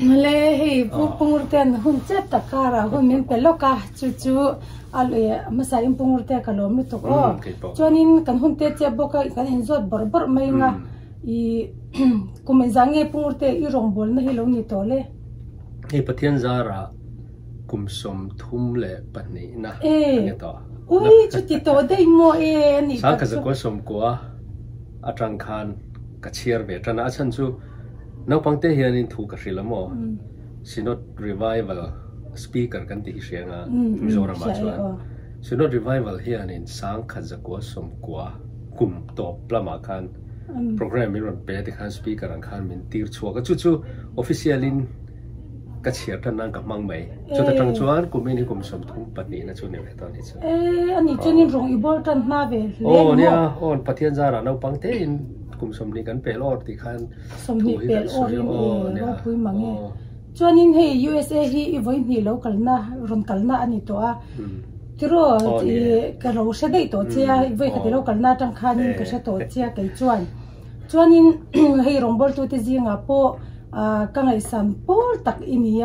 Le hei Pu Pungurtean hun chep tak karah hun min pe lawk a, chu chu a hmasa in Pungurtea ka lawm lutuk aw. Chuanin kan hun te chep bawk a, kan inzawt bawrh bawrh mai anga i kum engzah nge Pungurte i rawngbawlna hi lo ni tawh le? Hei Pathian zarah kum 32 na a ni tawh. Ui chuti tawh daih maw e a nih tak chu. 1990 atang khan ka chhiar ve tan a, a chhan chu naupang te hianin thu ka hrilh a maw? Synod Revival Speaker kan tih hi hria anga Mizoramah chuan Synod Revival hianin 1990 kum tawp lamah khan program min rawn pe a tikhan Speaker ang khan min tir chhuak a, chu chu official in ka chhiar tan nan ka hmang mai. Chuta tang chuan kumin hi kum 32 na chu ni ve tawh a ni chu. E, ani chuanin rawng i bawl tan hma ve hle maw? Aw nia, aw Pathian zarah naupang te in kum 20 kan pel awr tih khan 20 pel awr in e ropui mang e. Chuanin hei USA hi i vawi hnih lo kalna rawn kalna a ni tawh a. Tiraw ka lo hre daih tawh che a, i vawi khat i lo kalna atang khanin ka hre tawh che a kei chuan. Chuanin hei rawngbawltute zingah pawh ka ngaihsan pawl tak i ni a,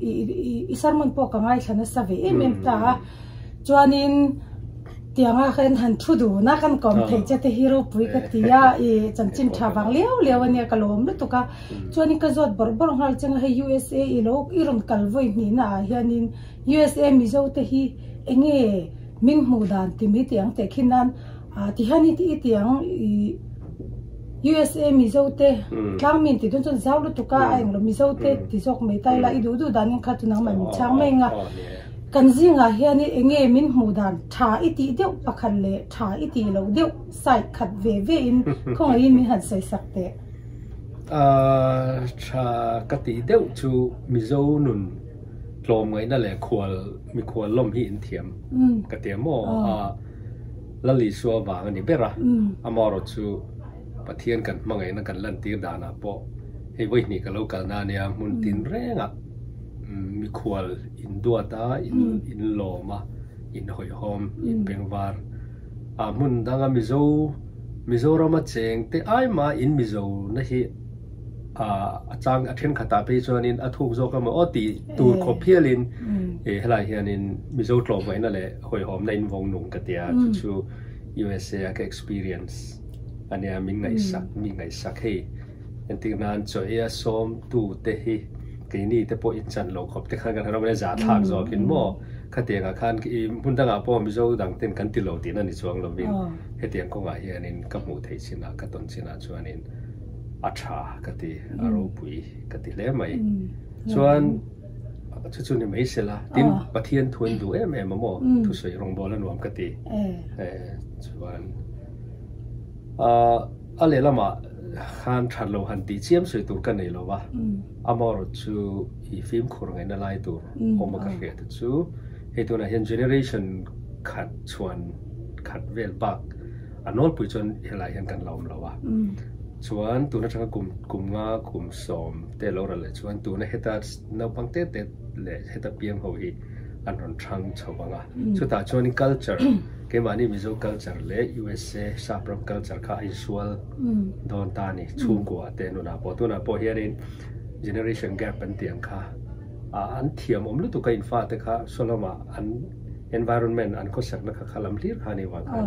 i sermon pawh ka ngaithla nasa ve em em ta a. Chuanin tianga khan han thu dun a, kan kawm theih che te hi ropui ka ti a, i chanchin tha vang liau liau a nia ka lawm lutuk a. Chuanin ka zawt bawrh bawrh nghal chang a, hei USA i lo i rawn kal vawi hnihna ah hianin USA Mizo te hi enge min hmuh dan ti mai tih ang teh khin nan Ti hian i i ti ang i USA Mizo te tlang min ti dawn chuan zau lutuk a a englo Mizo te ti zawk mai ta ila i duh duh dan in kha chu nangmah min chhang mai ang a. Kan zingah hian i enge min hmuh dan tha i tih deuh pakhat leh tha i tih loh deuh side khat ve ve in khawngaihin min han sawi sak teh. Tha ka tih deuh chu Mizo nun tlawm ngaihna leh khual mikhual lawm hi in thiam ka ti a maw? Lal Isua vang a ni ber a, amaherawh chu Pathian kan hmangaihna kan lantir danah pawh hei vawihnih ka lo kalna a nia, hmun tin rengah mikhual induat a, inlawm a, inhawihhawm, inbengvar a, hmun danga Mizo Mizorama cheng te ai mah in Mizo na hi a chang a thenkhatah phei chuanin a thuk zawk emaw aw tih tur khawp hialin helai hianin Mizo tlawmngaihna leh hawihhawmna in vawng nung ka tia chu chu USA a ka experience a nia min ngaihsak mi ngaihsak hei entir nan chaw ei a sawm tu te hi keini te pawh in chan lo khawp te khan kan han awm a zahthlak zawkin maw khatiangah khan i hmun dangah pawh Mizo dang ten kan ti lo tihna ni chuang lovin hetiang kawngah hianin ka hmuh theih chinah ka tawn chinah chuanin a tha ka ti, a ropui ka ti hle mai. Chuan chu chu ni mai sela, tin Pathian thu an duh em em a maw, thusawi rawngbâwl a nuam ka ti. Chuan a lehlamah khan that lo han tih chiam sawi tur ka nei lo va, amaherawh chu i fimkhur ngaihna lai tur awm a ka hriat chu hei tunah hian generation khat chhuan khat vel bak A nawlpui chuan helai hian kan la awm lo a, chuan tun atanga kum kum nga kum sawm te lo ral leh chuan tuna heta naupang te te leh heta piang ho hi an rawn thang chho vang a, chutah chuanin culture keimahni Mizo culture leh USA sap ram culture kha a insual dawn ta a ni chhungkua te nunah pawh tunah pawh hianin generation gap an tih ang kha an thiam awm lutuk a infate kha saw lamah an Environment an khawsakna kha kha lam hlir kha a ni vang khan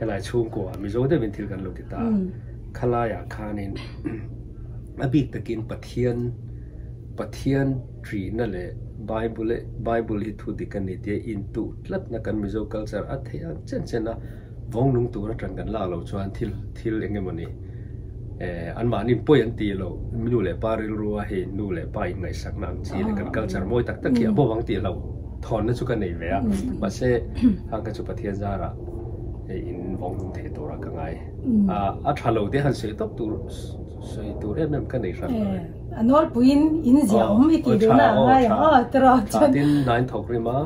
helai chhungkua Mizo deuhin thil kan lo ti ta a, khalaiah khanin a bik takin Pathian Pathian ṭihna leh Bible Bible hi thu dik a ni tia intuh tlatna kan Mizo culture a theih ang chen chen a vawng nung tur aṭang kan lak loh chuan thil thil eng emaw ni anmahni pawi an tih loh nu leh pa rilrua hei nu leh pa inngaihsakna ang chi leh kan culture mawi tak tak hi a bawm ang tih loh thawnna chu ka nei ve a mahse hang kha chu Pathian zarah hei in vawng nung thei tura ka ngai a a tha lo te han sawi tawp tur sawi tur em em ka nei hran lo e. A nawlpuiin in ziah awm i tih duhna a ngai ang aw tiraw chuan. Tha tin nain thawk rim a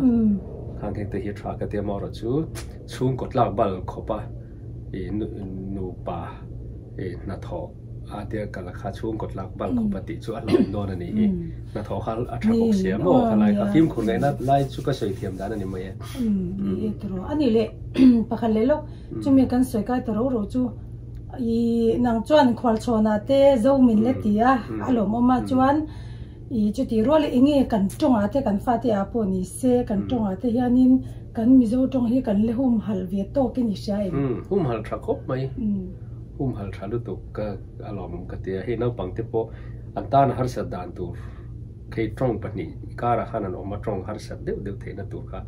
hang heng te hi tha ka tia maw erawh chu chhungkaw tlak bal khawp a i nupa i hnathawh a tia kal a kha chhungkaw tlak bal khawp a tih chu a hlauhawm dawn a ni hi. Hnathawh kha a tha bawk sia maw kha lai kha fimkhur ngaihna lai chu ka sawi thiam dan a ni mai e. Ni e tiraw a ni leh pakhat leh lawk chumi kan sawi kai ta ro ro chu. I nang chuan khualchhawnah te zo min la ti a, a lawmawm a chuan i chuti rual eng nge kan tawngah te kan fate ah pawh ni se kan tawngah te hianin kan Mizo tawng hi kan la humhalh ve tawkin i hria em? Umm humhalh tha khawp mai, humhalh tha lutuk ka a lawmawm ka ti a, hei naupang te pawh an tan a harsat dan tur hei tawng pahnih karah khan an awm a tawng harsat deuh deuh theihna tur kha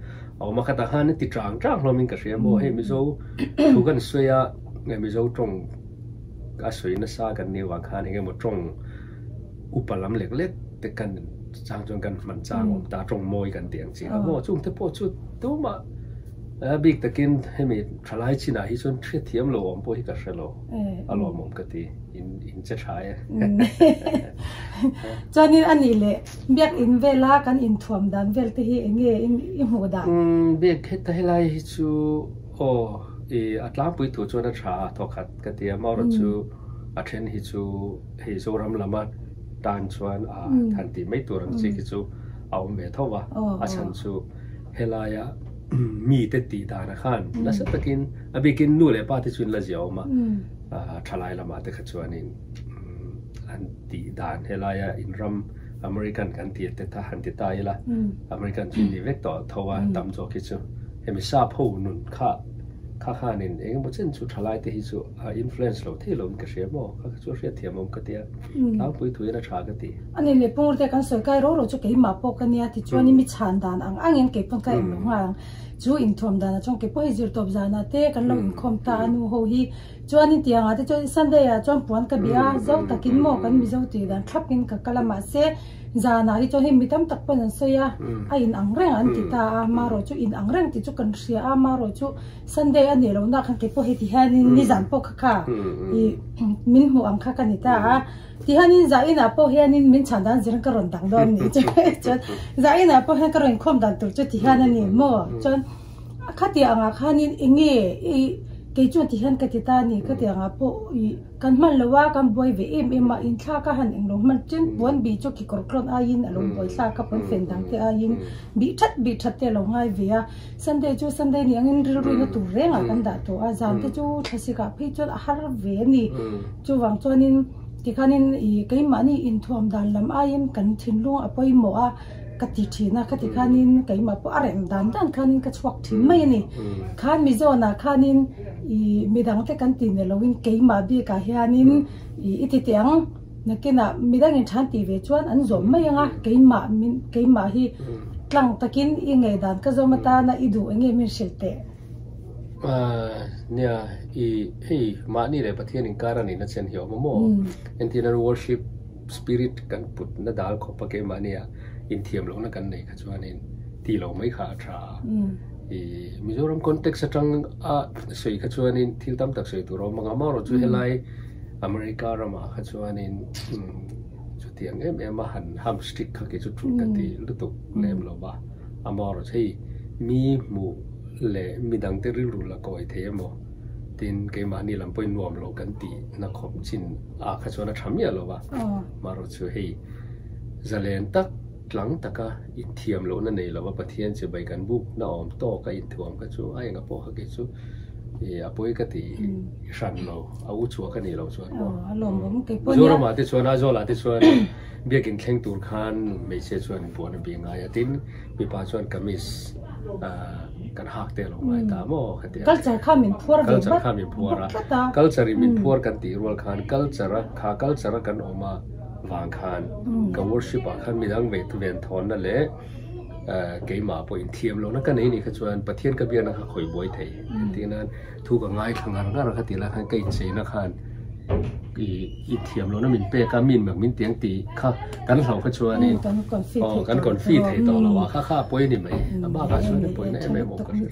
a awm a, khatah khan an ti chang chang hlawmin ka hria maw hei Mizo thu kan sawi a. Nge Mizo tawng a sawi nasa kan nih avang khan eng emaw tawng upa lam lek lek te kan chang chuan kan hman chang awm ta, tawng mawi kan tih ang chi kha maw chung te pawh chu tumah a bik takin hemi thalai chinah hi chuan hriatthiam lo awm pawh hi ka hre lo, a lawmawm ka ti, in in che tha e. Chuanin a nih leh biakinn vela kan inthuam dan vel te hi eng nge i hmuh dan? Biak heta helai hi chu Aw, i a tlangpui thu chuan a tha a thawkhat ka ti a, Maura chu a then hi chu hei Zoram lama tan chuan a han tih mai tur ang chi khi chu a awm ve tho va, a chhan chu helaia mite tih dana khan nasa takin a bikin nu leh pa te chuan la zia awm a, thalai lamah te kha chuanin an tih dan helaia inram American kan tih te kha han ti ta ila, American chu ni vek tawh tho a tam zawk hi chu. Hemi sap ho nun kha kha khanin eng emaw chen chu thalai te hi chu a influence lo thei lo in ka hria maw? Kha kha chu a hriatthiam awm ka tia, tlangpui thu hian a tha ka ti. Ani leh Pungurte kan sawi kai ro ro chu keimah pawh ka nia tichuan mi chhan dan ang angin kei pawn ka en lo nghal ang. Chu inthuam danah chuan kei pawh hei zirtawp zanah te kan lo inkhawm ta a nu ho hi chuanin tiangah te chuan Sunday ah chuan puan ka bih a, zo takin maw kan Mizo tih dan thlapin ka kal a mahse Zanah hi chuan hei mi tam tak pawn an sawi a, a in ang reng an ti ta a, marawh chu in ang reng tih chu kan hria a, marawh chu Sunday a nih loh nak khan keipawh hei ti hianin nizan pawh kha kha i min hmuh ang kha ka ni ta a, ti hianin zah inah pawh hianin min chhan dan zirin ka rawn dang dawn ni chuan zah inah pawh hian ka rawn inkhawm dan tur chu ti hian a ni maw chuan khatiang angah khanin enge i kei chuan ti hian ka ti ta a ni khatiang angah pawh i. Kan hman lo a, kan buai ve em em a, inthlak a han englo hman chuan puan bih chu kekawr tlawn aiin a lo buai thlak a, puan fen dang te aiin bih that bih that te a lo ngai ve a, Sunday chu Sunday ni angin rilruina tur rengah kan dah tawh a, zan te chu thlasik ah phei chuan a har ve a ni, chuvang chuanin tikhanin ih keimahni inthuam dan lam aiin kan thinlung a pawimawh a. Ka ti thin a, khati khanin keimah pawh a rem dan dan khanin ka chhuak thin mai a ni. Khan Mizawnah khanin ih midangte kan ti ni loin keimah bikah hianin ih i ti teh ang, nakinah midangin than tih ve chuan an zawm mai ang a, keimah min keimah hi tlang takin i ngei dan ka zawm atana i duh eng nge min hrilh teh. Nia, i hei mahni leh Pathian inkar a nihna chen hi a awm a maw? Entirna worship. Spirit kan put na dal khawp a keimahnia inthiam lohna kan nei kha chuanin ti lo mai kha a tha a. I Mizoram context atang a sawi kha chuanin thil tam tak sawi tur a awm ang a, amaherawhchu helai America ramah kha chuanin chutiang em em a han ham strict kha kei chu tul ka ti lutuk lem lo va, amaherawhchu hei mi hmuh leh midangte rilru la kawi thei emaw tin keimahni lam pawhin nuam lo kan tih na khawp chin ah kha chuan a tha miah lo va, marawh chu hei zalen tak tlang taka inthiam lohna nei lova Pathian chibai kan buk na awm tawk a inthuam kha chu a enga pawh kha kei chu ih a pawi ka ti hran lo, a u chhuah ka nih loh chuan maw. Mizoramah te chuan Aizawlah te chuan biakin thleng tur khan hmeichhia chuan puan a bih ngai a, tin mipa chuan kamis kan hak te a lo ngai ta maw ka ti a. Culture kha min phuar ve Culture kha min phuar a, culture in min phuar kan tih rual khan culture a kha culture a kan awm a vang khan ka worship ah khan midang ve ven thawnna leh keimah pawh inthiam lohna ka nei nih kha chuan Pathian ka biakna kha khawih buai thei entir nan thu ka ngaithla ngar ngar a kha tih lai khan ka incheina khan I thiam lohna min pek a, min mak min tiang tih kha kan hlauh kha chuanin aw kan confi thei tawh lo a, kha kha a pawi a ni mai, a bakah chuan a pawina em em awm ka hre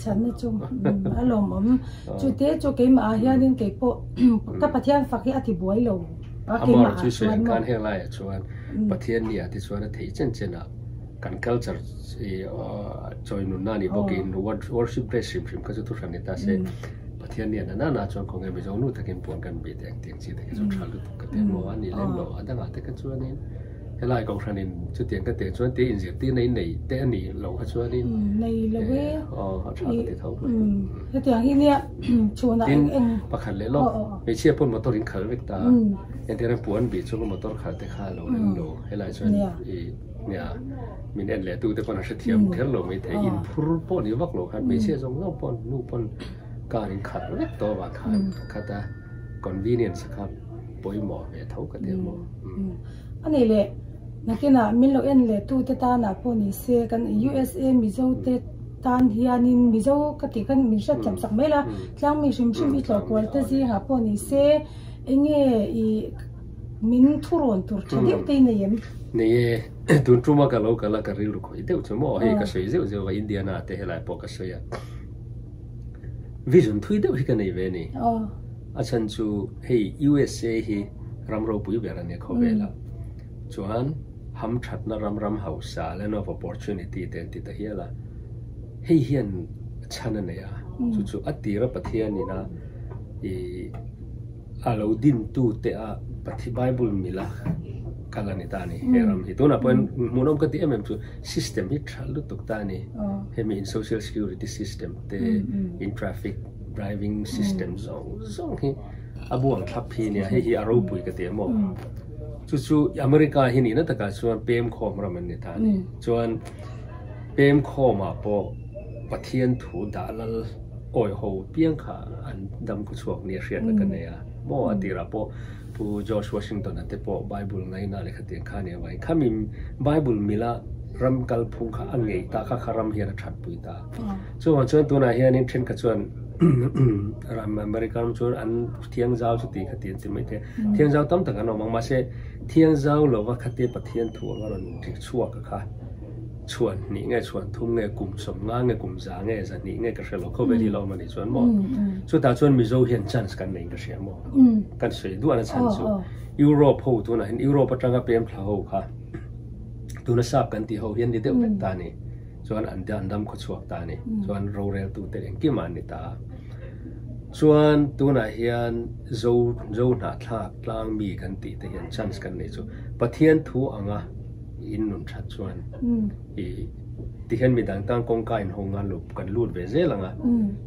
lo. A lawmawm, chute chu keimah ah hianin keipawh ka Pathian fak hi a ti buai lo a keimah ah chuan maw. Khan heng laiah chuan Pathian ni ah te chuan a theih chen chen ah kan culture chawi nunna a nih bawkin worship dress hrim hrim kha chu thuhran ni ta se. Pathian nia na na chuan khawnge Mizo nu takin puan kan bih teh ang tih ang chi te khi chu tha lutuk ka ti a maw a ni lem lo a dangah te kha chuanin Helai kohhranin chutiang ka teh chuan tia inzirtirna in nei te a nih loh kha chuanin Nei lo e. Aw a tha ka ti tho mai. Hetiang hi nia chhunah Tin pakhat leh lawk hmeichhia pawn motor in khalh vek ta entirna puan bih chunga motor khalh te kha a lo rem lo helai chuan i nia min en leh tu te pawn a hrethiam kher lo maithei inphur pawh ni vak lo khan hmeichhia zawng zawng pawn nu pawn car in khalh vek tawh avang khan khata convenience kha pawimawh ve tho ka ti a maw. A nih leh nakinah min lo en leh tu te tanah pawh ni se kan USA Mizo te tan hianin Mizo ka tih khan min hriat thiam sak mai la, tlangmi hrim hrim i tlawhkual te zingah pawh ni se enge i min thurawn tur tha deuh te i nei em? Nei e, tun tuma ka lo kal a ka rilru khawih deuh chu maw hei ka sawi zeuh zeuh a Indiana te helai pawh ka sawi a. Vision thui deuh hi ka nei ve a ni. A chhan chu hei USA hi ram ropui ber a nia khawvelah. Chuan hamthatna ram ram hausa, land of opportunity te an ti ta hial a. Hei hian chhan a nei a, chu chu a tira Pathian ina i A lo dintu te a Pathi Bible mila kal a ni ta a ni he ram hi. Tunah pawhin hmuhnawm ka ti em em chu system hi tha lutuk ta a ni. Hemi in social security system te, in traffic driving system zawng zawng hi a buang thlap hi nia, hei hi a ropui ka ti em aw. Chu chu America hi nihna takah chuan pem khawm ram an ni ta a ni. Chuan pem khawmah pawh Pathian thu dah lal awi ho piang kha an dam khaw chhuak nia hriatna ka nei a maw a tirah pawh Pu George Washington a te pawh Bible ngaina leh khatiang kha nia vangin khami Bible mila ram kalphung kha a ngei ta kha kha ram hian a that pui ta chuvang chuan tunah hianin thenkhat chuan ram America ram chuan an thiangzau chu tih khati an ti mai thei a thiangzau tam tak an awm ang mahse thiangzau lova khatia Pathian thu anga rawn ri chhuak a kha Chhuan hnih nge chhuan thum nge kum sawmnga nge kum za nge za hnih nge ka hre lo khawvel hi lo awm a nih chuan maw chutah chuan Mizo hian chance kan nei in ka hria maw kan sawi duah na chhan chu Europe ho tunah hian Europe atanga pem thla ho kha tuna sap kan tih ho hian ni deuh vek ta a ni chuan an an dam khaw chhuak ta a ni chuan rorel tu te engkim ah an ni ta a chuan tunah hian zo zo hnahthlak tlang mi kan tih te hian chance kan nei chu Pathian thu anga in nun that chuan i ti hian midang tan kawngka in hawng ngan lo kan lut ve zel ang a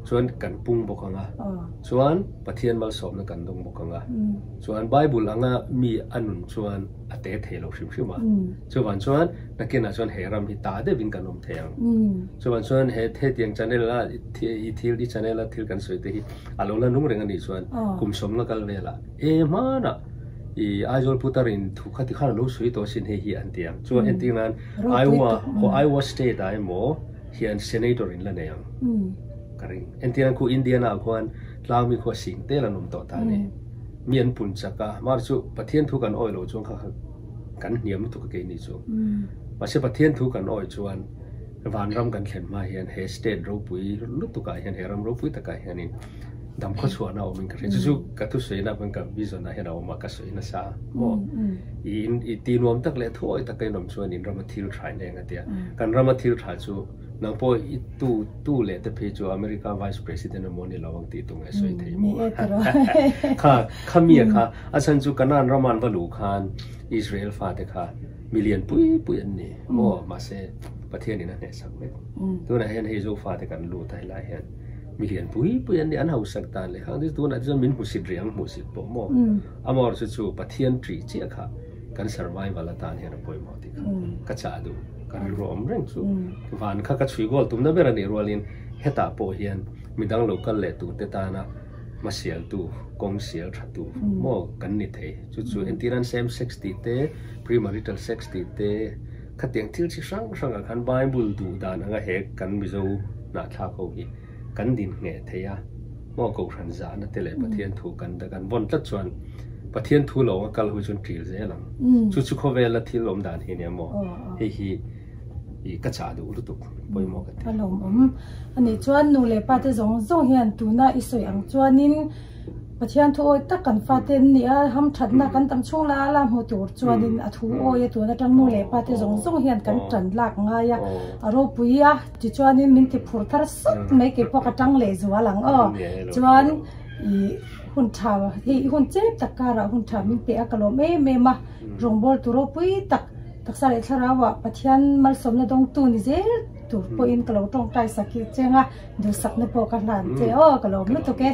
chuan kan pung bawk ang a chuan Pathian malsawmna kan dawng bawk ang a chuan Bible anga mi a nun chuan a te thei lo hrim hrim a chuvan chuan nakinah chuan he ram hi ta deuhin kan awm thei ang chuvan chuan he hetiang channel a i thil i channel a thil kan sawi te hi a lo la nung reng a nih chuan kum sawmna kal velah e hmanah I Aizawl putar in thu kha ti khan a lo sawi tawh asin hei hi an ti ang. Chuan entir nan Iowa khaw Iowa state ah emaw hian senator in la nei ang ka ring. Entir nan khu Indiana ah khuan tlangmi khua sing tel an awm tawh ta a ni. Mi an pun chak a, mar chu Pathian thu kan awi lo chuan kha kha kan hniam lutuk a keini chu. Mahse Pathian thu kan awi chuan vanram kan thlen hma hian he state ropui lutuk ah hian he ram ropui takah hianin dam khaw chhuahna a awmin ka hria. Chu chu ka thusawiina pawn ka vision ah hian a awm a, ka sawi nasa maw. I in i ti nuam tak leh thuawi taka in awm chuan in rama thil tha in eng a tia. Kan rama thil tha chu nang pawh i tu tu leh te phei chu America Vice President emaw ni lo ang tih tu nge sawi thei maw. Kha kha mi a kha a chhan chu Canaan rama an va luh khan Israel fate kha milian pui pui an ni maw mahse Pathian in a hnehsak vek. Tunah hian hei Zofate kan lut a helai hian. Mi lian pui pui an ni, an hausak dan leh khang tunah te chuan min hmusit rih ang hmuhsit pawh maw? Amaherawh chu chu Pathian ṭih chiah kha kan survival atan hian a pawimawh tih kha ka chah duh, ka rilru awm reng chu. Van kha ka chhui goal tumna ber a nih rualin hetah pawh hian midang lo kal leh turte tana hmasialtu, kawng sial thatu maw kan ni thei. Chu chu entirnan same sex tih te, premarital sex tih te, Khatiang thil chi hrang hrangah khan Bible duh dan anga he kan Mizo hnahthlak ho hi kan din ngheh thei a, maw Kohhran zahna te leh Pathian thu kan kan vawn tlat chuan Pathian thu lo anga kal hui chuan ṭil zel ang. Chu chu khawvela thil awm dan hi ania maw? Hei hi i ka chah duh lutuk pawimawh ka ti. A lawmawm. Anih chuan nu leh pa te zawng zawng hian tuna i sawi ang chuanin Pathian thu awi tak kan fate an ni a, hamthatna kan tam chhung la la hmu tur chuanin a thu awi a tun atang nu leh pa te zawng zawng hian kan tan lak ngai a, a ropui a tichuanin min ti phur thar sawt mai kei pawh ka tang leh zual ang aw. Chuan i hun tha hei i hun chep tak karah hun tha min pe a ka lawm em em a, rawngbawltu ropui tak. Taksa leh thlarauah Pathian malsawmna dawngtu ni zel tur pawhin ka lo tawngtai sak hi cheng a, duhsakna pawh ka hlan che aw, ka lawm lutuk e.